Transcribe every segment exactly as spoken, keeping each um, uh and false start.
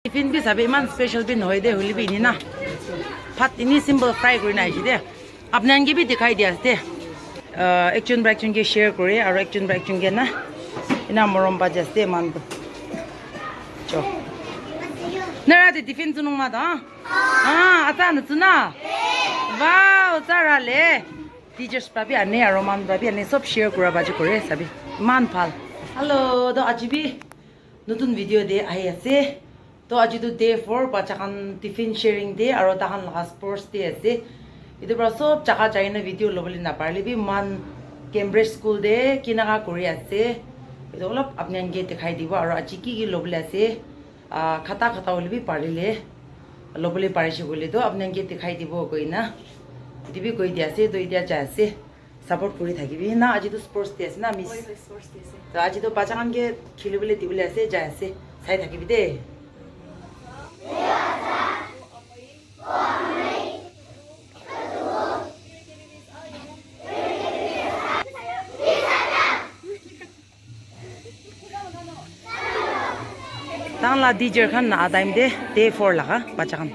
Tiffin bi sabi iman special bi nohoi de, hoile bi ini na. Bhat ini simple fry kuri na aise de. Apni khan ke bi dikhai di ase de. Ah, ekjon pra ekjon ke share kore, aro ekjon pra ekjon ke na. Ina morom pa ase de man to. Cho. Nara de tiffin sunung ma da. Ah, ata na suna. Wow, sara le. Teachers pra bi ane, aro man pra bi ane, sob share kura baji kore sabi. Iman bhal. Hello, to aji bi notun video de ahi ase. To aji tu day four, bacha khan tiffin sharing de, aro tahan laga sports de ase. Etu pra sob jaga jai na video lobole na parile bi man Cambridge school de kinaka kuri ase. Etu olop apni khan ke dikhai dibo, aro aji ki ki lobole ase. Ah, khata khata hoile bi parile, lobole parise koile to apni khan ke dikhai dibo koina, etu bi koi dia ase, to etia jai ase, support kuri thakibi na, aji to sports day ase na, miss? Hoi, hoi, sports day ase. To aji to bacha khan ke khilibole dibole ase, jai ase, sai thakibi de. Tang la teacher khan na time de day four laga bacha khan.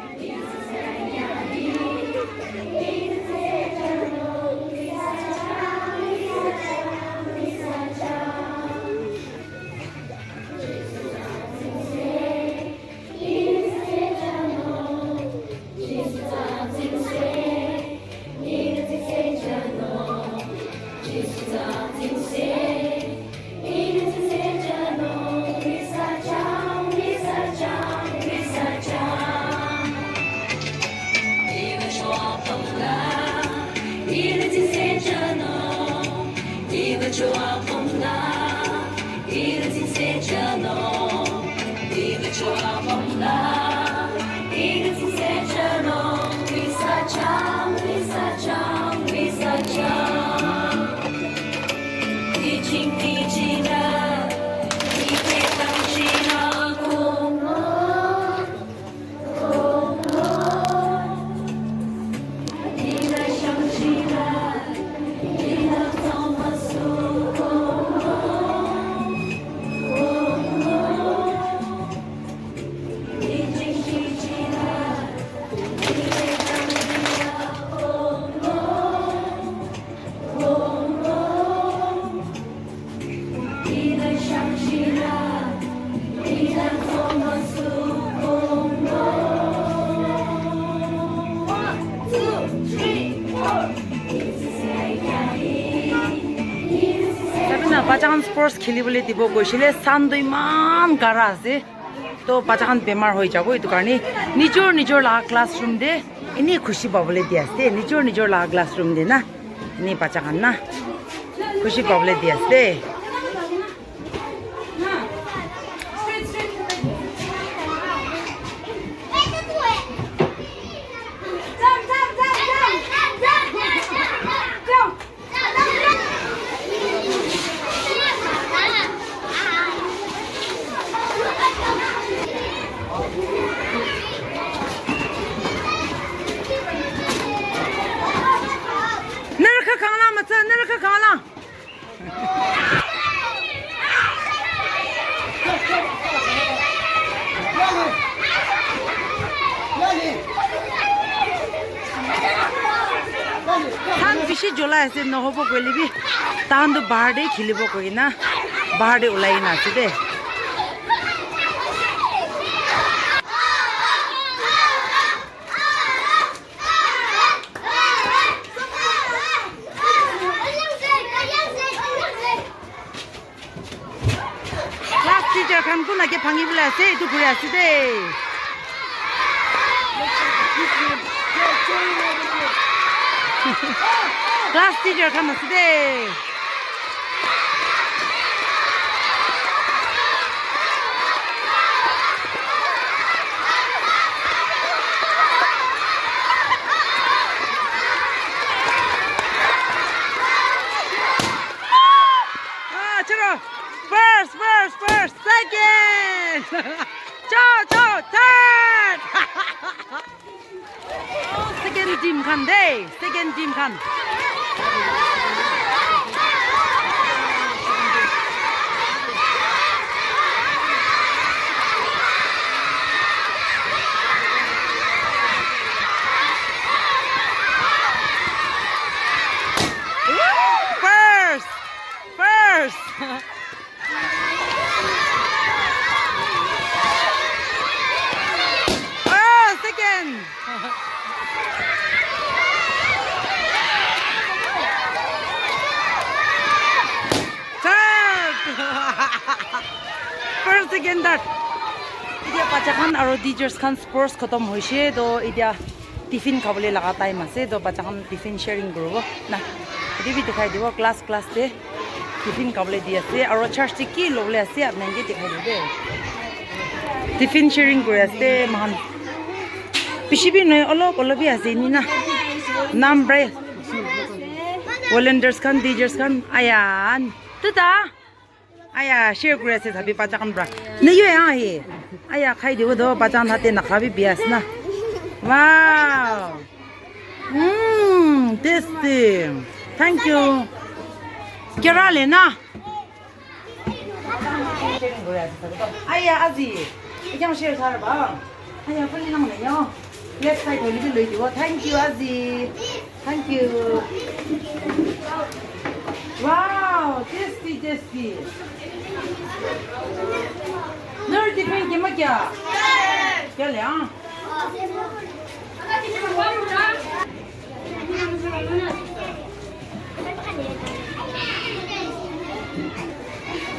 Sabina, bacha khan sports kheli bole dibo koisile, sun tu iman kara ase. To bacha khan bemar hoi jabo, etu karne nijor nijor laga classroom te eni khushi pabole di ase, nijor nijor laga classroom te na, eni bacha khan na khushi pabole di ase. Naraka kangla matsa, naraka kangla. Sun bishi julai ase, nohobo koile bi tahan tu bahar te khelibo koina bahar te ulai na ase de. Class teacher khan kun ake bhangi bole ase, etu kuri ase de. Class teacher khan ase de. Ah, chalo. First, first, first, second. Cho, cho, third. Second team khan de, second team khan. Bacha khan aro teachers khan sports khatam hoishe, to etia tiffin khabole laga time ase, to bacha khan tiffin sharing kuribo na. Etu bi dikhai dibo class class te tiffin khabole di ase, aro church te ki lobole ase apni khan ke dikhai dibo de. Tiffin sharing kuri ase moikhan. Bishi bi nohoi, olop olop bi ase eni na. Nam brai. Volunteers khan, teachers khan, aya, tuta. Aya, share kuri ase sabi bacha khan pra. Nayo ya hi. Aya, khai dibo do, bacha khan hate nakha bi bias na. Wow. Mm, tasty. Thank you. Kera le na. Aya, aji. Ikyang share sar ba. Aya, pali nang le yo. Left side hoile bi loi dibo. Thank you, aji. Thank you. Wow, tasty, tasty. Nor tiffin kema kya? Kya le, ah?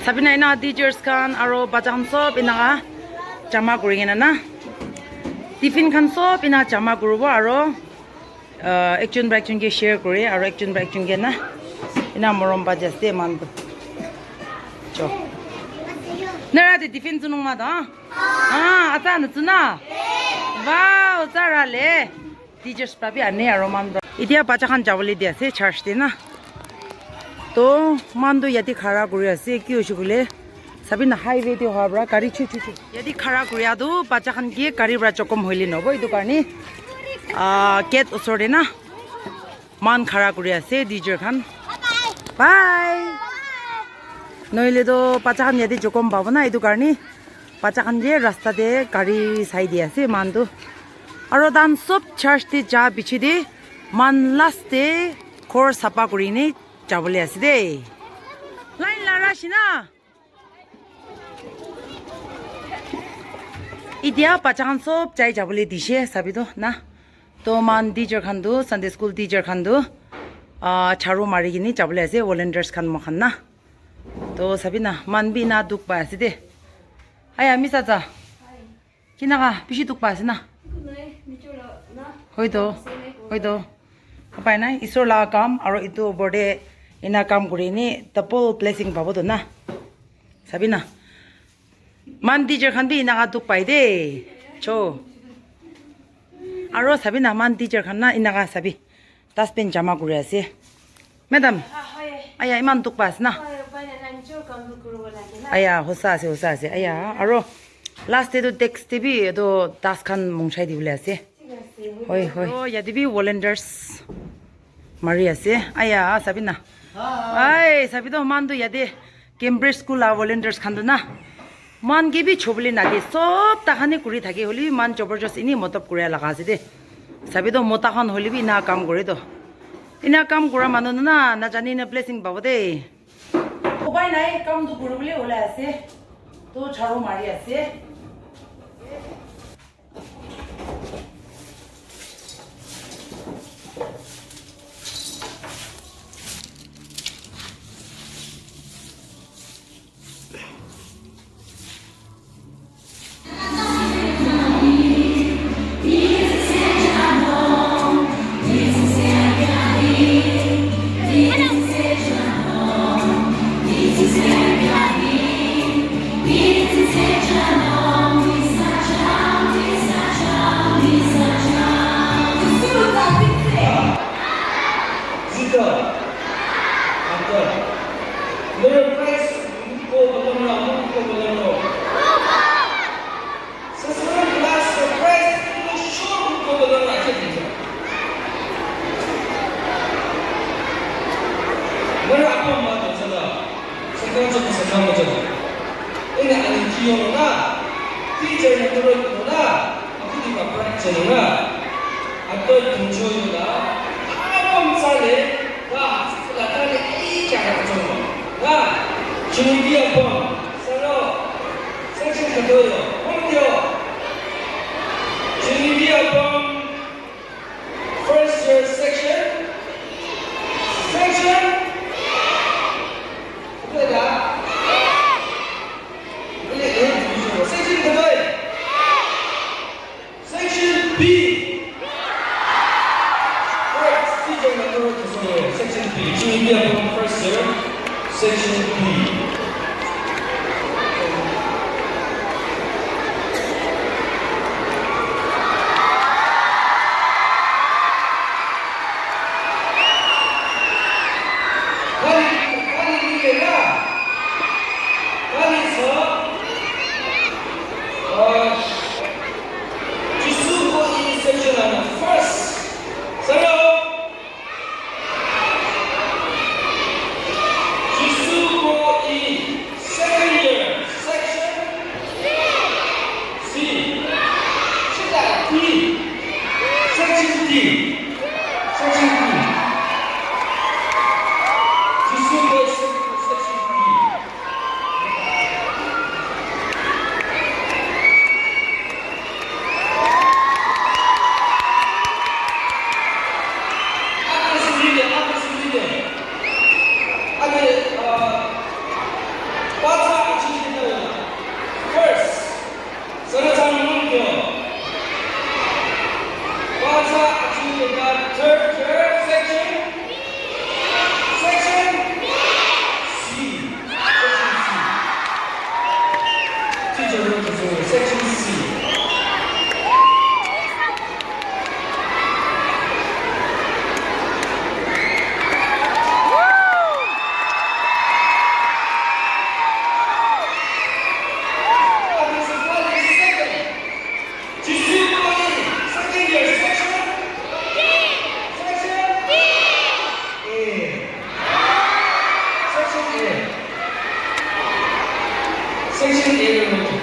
Sabina ena teachers khan aro bacha khan sob ena jama kuri kena na. Tiffin khan sob ena jama kuribo aro ah, ekjon pra ekjon ke share kore, aro ekjon pra ekjon ke na, ena morom pa jai ase moikhan tu. Cho. Nara te tiffin sunung ma ta? Ah, ata na suna? Wow, sara le. Teachers pra bi ane aro moikhan pra. Etia bacha khan jabole di ase church te na. To, moikhan tu yate khara kuri ase, ki hoishe koile, sabi na highway te hoa pra gari chu chu chu. Yate khara kuria tu bacha khan ke gari pra chokom hoile nohobo, etu karne, ah, gate osor te na moikhan khara kuri ase, teacher khan. Bye. Nohoile tu bacha khan yate chokom pabo na, etu karne bacha khan ke rasta te gari sai di ase moikhan tu. Aro tahan sob church te ja piche te moikhan last te ghor sapha kuri ne jabole ase de. Line la ra shina. Etia bacha khan sob jai jabole dishe, sabi toh na. To moikhan teacher khan tu, Sunday school teacher khan tu, ah, jharu mari kene jabole ase, volunteers khan moikhan na. To sabi na, moikhan bi ena dukh pai ase de. Aya, Miss Acha. Kinaka bishi dukh pai ase na? Hoi to, hoi to. Upai nai, Isor la kam, aro etu opor te ena kam kuri ni double blessing pabo to na. Sabi na. Moikhan teacher khan bi enaka dukh pai de. Cho. Aro sabi na, moikhan teacher khan na enaka sabi. Dustbin jama kuri ase. Madam. Ah, hoi. Aya, iman dukh pa ase na? Hoi, upai nai, nai, nijor kam tu kuribo lage na. Aya, hosa ase, hosa ase. Aya, aro last te tu desk te bi etu dust khan mungchai dibole ase. Thik ase, hoi. Hoi, hoi. Oh, yate bi volunteers mari ase. Aya, sabi na. Hi. Ai, sabi toh, moikhan tu yate Cambridge School la volunteers khan tu na, moikhan ke bi chobole nade, sob takhan he kuri thake, hoile bi moikhan jabardast eni matlab kuria laga ase de. Sabi toh mota khan hoile bi ena kam kore toh. Ena kam kura manu tu na, najane na blessing pabo de. Upai nai, kam tu kuribole ulai ase. To jharu mari ase. Mera apa ma tu sana, sekarang tu sana macam tu. Ini ada kio na, teacher yang turun tu na, aku di papan sana na. Aku tunjuk tu na, apa misalnya, wah, sekolah kali ini cara tu na. Cuma dia pun, sana, section kedua, mana dia? Cuma dia pun. First year section. Section. Section khatoi. B. Alright, teacher number two, section B. Junior first year, section B. Kali, kali ni na. Kali sa. Uh, Jisuko in section number first. Sir, Jisuko in second year section C. Shida D. Section D. Section D. Jisuko in section D. First, Sara Chan Mungkyo. Bacha Achiketa, third year, section, section C. Section C. Teacher, section C. Jisui Koi, second year, section? Section? A. Section A. Section A.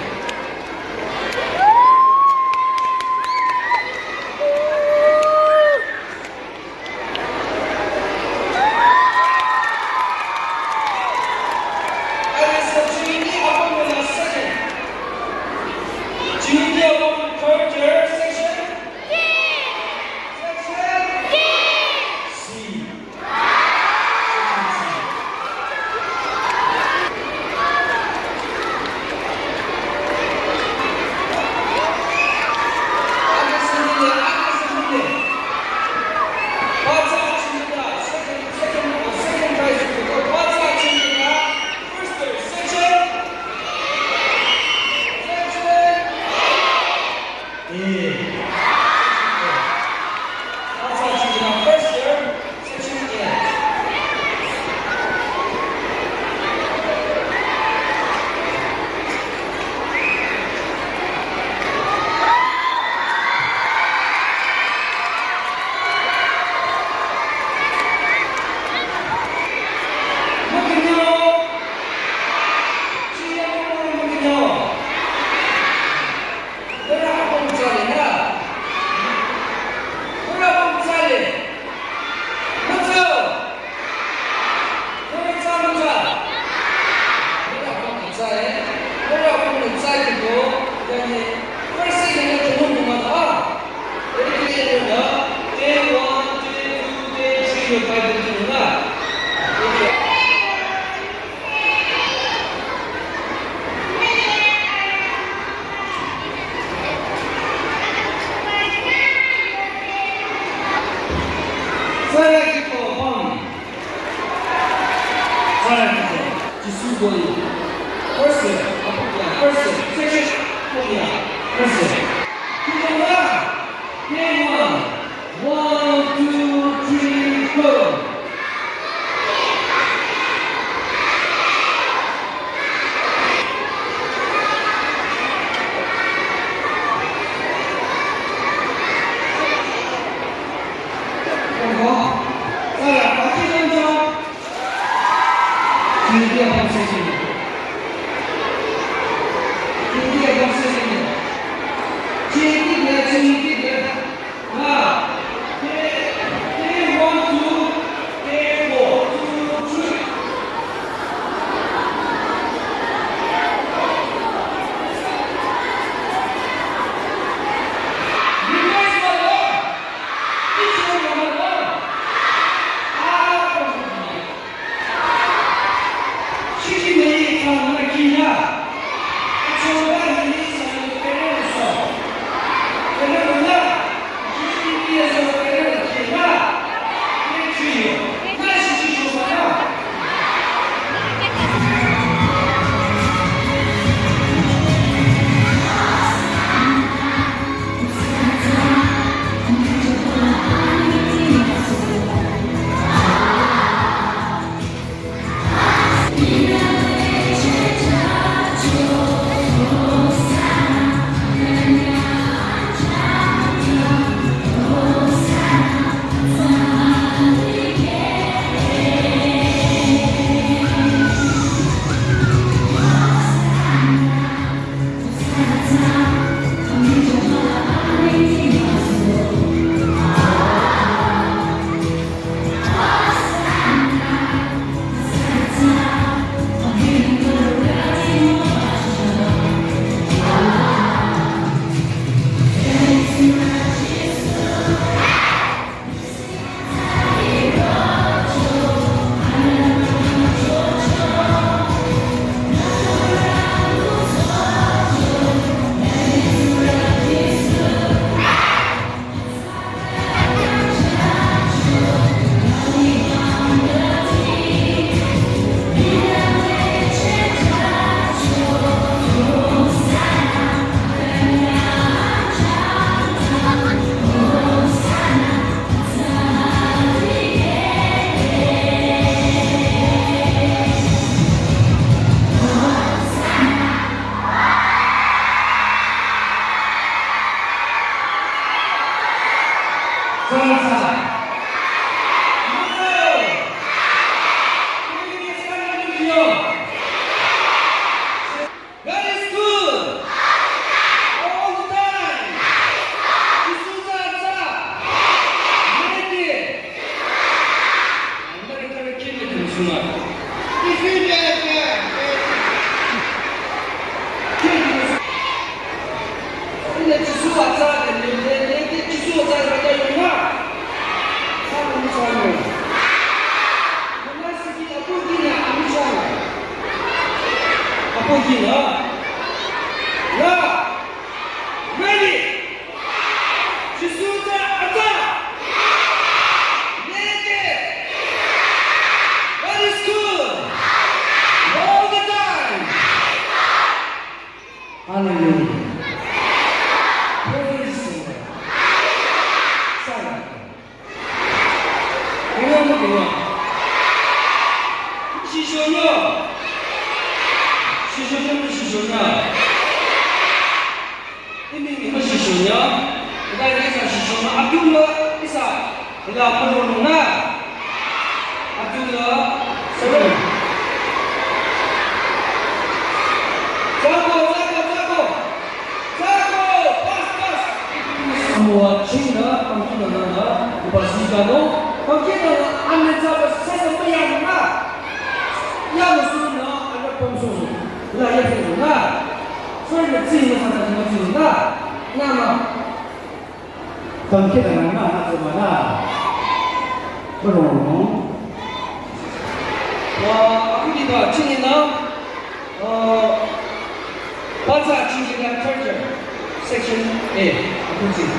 First, first, first, one, two, three, go. God is good. All the time. Jisu cha cha. Neke. Anda kita bikin itu semua. Jisu cha cha. Ina Jisu acha, ina Jisu acha, acha yunga. Sa kami sa yunga. Mama siki apu kina kami sa. Apu kina. Ya. Ready. Jisu cha acha. Neke. God is good. All the time. Hallelujah. Praise the Lord. Salam. Kaya mo kaya. Shishonya. Shishonya mo shishonya. Ini ni mo shishonya. Kita ini sa shishonya. Abdullah isa. Ila apa mo na? Abdullah. Salam. Sabo, sabo, sabo. Sabo, pas, pas. Samoa China, Pangkina Nana, Upasika no, Pangkina Nana, Ame Sabo, Sasa Mayana. Ya, Musuna, Ame Pamso. La, ya, ya, la. Sorry, na, tsini, na, na, na, na, na. Tangke na na na na na na. Belum. Wah, aku di bawah sini na. Uh, Baca Chinchilla Treasure, Section A. Aku sini.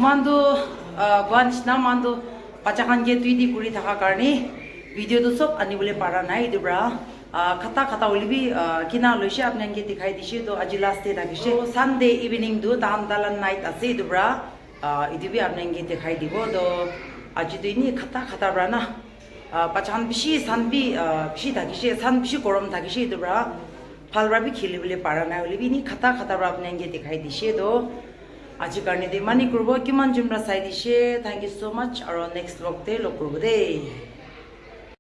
Mandu, uh, gua nishna mandu. Bacha khan ke tui di kuri thaka karni video tu sob ani bole para nai etu pra, ah, khata khata hoile bi, ah, kina loise apni khan ke dikhai dise to aji last day thakise. To Sunday evening tu tahan dalan night ase etu pra, ah, etu bi apni khan ke dikhai dibo to aji tu ini khata khata pra na, ah, bacha khan bishi sun bi, ah, bishi thakise, sun bishi gorom thakise etu pra. Bhal para bi kheli bole para nai hoile bi ini khata khata para apni khan ke dikhai dishe to. Aji karne te mani kuribo kiman jun para sai dishe. Thank you so much. Aro next vlog te log kuribo de.